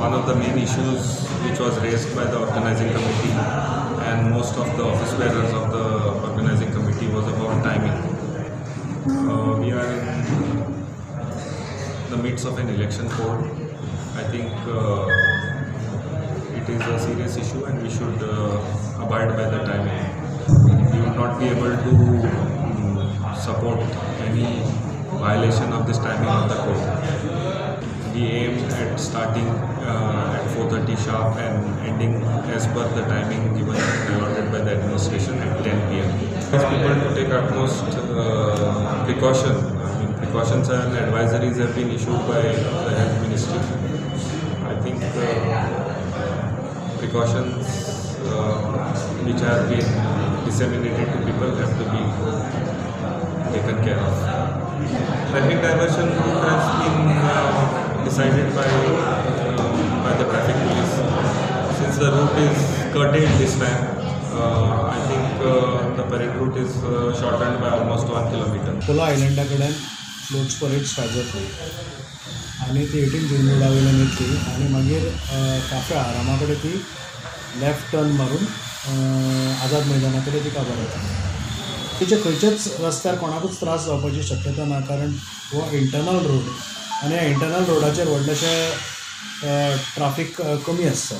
One of the main issues which was raised by the organizing committee and most of the office bearers of the organizing committee was about timing. We are in the midst of an election code. I think it is a serious issue and we should abide by the timing. We would not be able to support any violation of this timing of the code. We aim at starting at 4:30 sharp and ending as per the timing given and allotted by the administration at 10 p.m. Ask people to take utmost precaution. I mean, precautions and advisories have been issued by the health ministry. I think precautions which have been disseminated to people have to be taken care of. Traffic diversion route has been decided by the traffic police. Since the route is curtailed this time, I think the parade route is shortened by almost 1 kilometer. Cola आयलंडा कडेन floats parade start जातली आनी ती 18 जून रोडा वयल्यान येतली आनी मागीर cafe आरामा कडेन ती लेफ्ट टर्न मारून आझाद मैदाना कडेन ती काबार जातली. तिचे खंयच्याच रस्त्यार कोणाकूच त्रास जावपाची शक्यता ना, कारण हो इंटरनल रोड आनी ह्या इंटरनल रोडाचेर व्हडलेशें ट्राफीक कमी आसता.